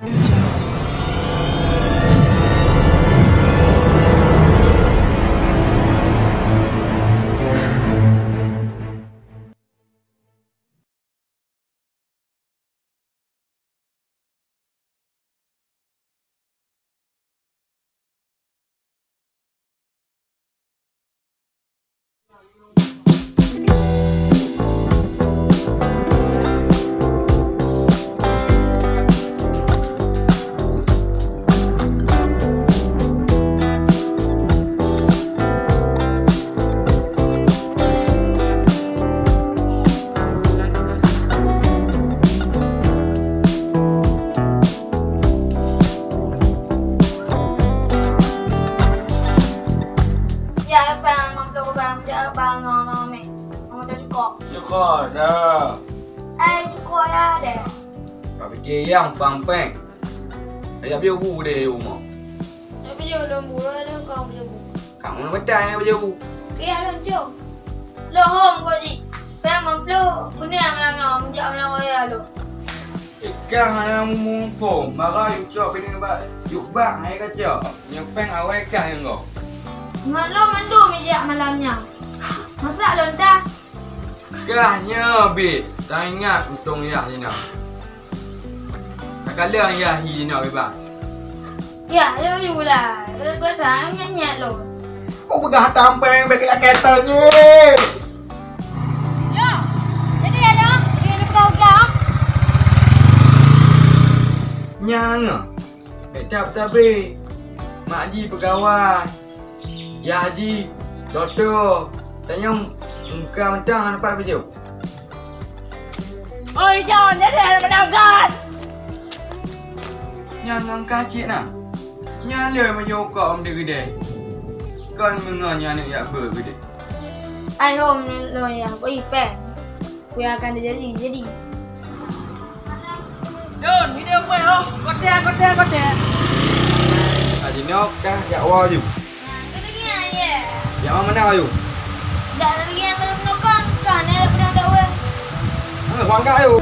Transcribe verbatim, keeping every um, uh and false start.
Ya, apa yang mampu kau bang, jak bang, ngomong, ngomong, ngomong tu cukup. Cukup dah. Eh, cukup ya deh. Kau fikir yang pampeng. Ayah beli bu deh rumah. Tapi dia belum bulan dah kau beli bu. Kamu nak betul yang beli bu. Kaya lom cok. Lohom kau ji. Payah mampu, kuning malam-malam, jak malam raya lo. Ikah hana muphom, mara yue cok bini bak, yue bak hai kaca. Nyang péng awai kah ngon gob. Ngon lôn mandum ijak malam nyan. Masak lôn dah. Kah nyoe bit, taingat untông yah jinoe. Takaleuh yah hi jinoe bak. Ya, yuk, yuk lah. Betul-betul, nyet-nyet lôn. Kok peugah tampeng bèk kaya keton ni? Yo, jadi ya dah, jadi peugah-peugah. Nyang ah, bèk that tabe. Mak ji peugawai. Yah ji, dokto. Tanyong muka mantong hana pat baju. Oi, Jon, jadi hana menang kan? Nyang ngon kah cit na. Nyan le meunyoe kok om deuh geudeh. Kon meungon nyan aneuk yak beu geudeh. Ai hom lo ya, ko ipèh. Ku yang akan terjadi, jadi. Don, ini apa ya? Kote, kote, kote. Haji nok kah jak wa ju. Nah, kata dia ya. Jak wa mana ju? Dak lagi yang dalam nukon, kah ni ada pedang dak weh. Ah, wangkak ju.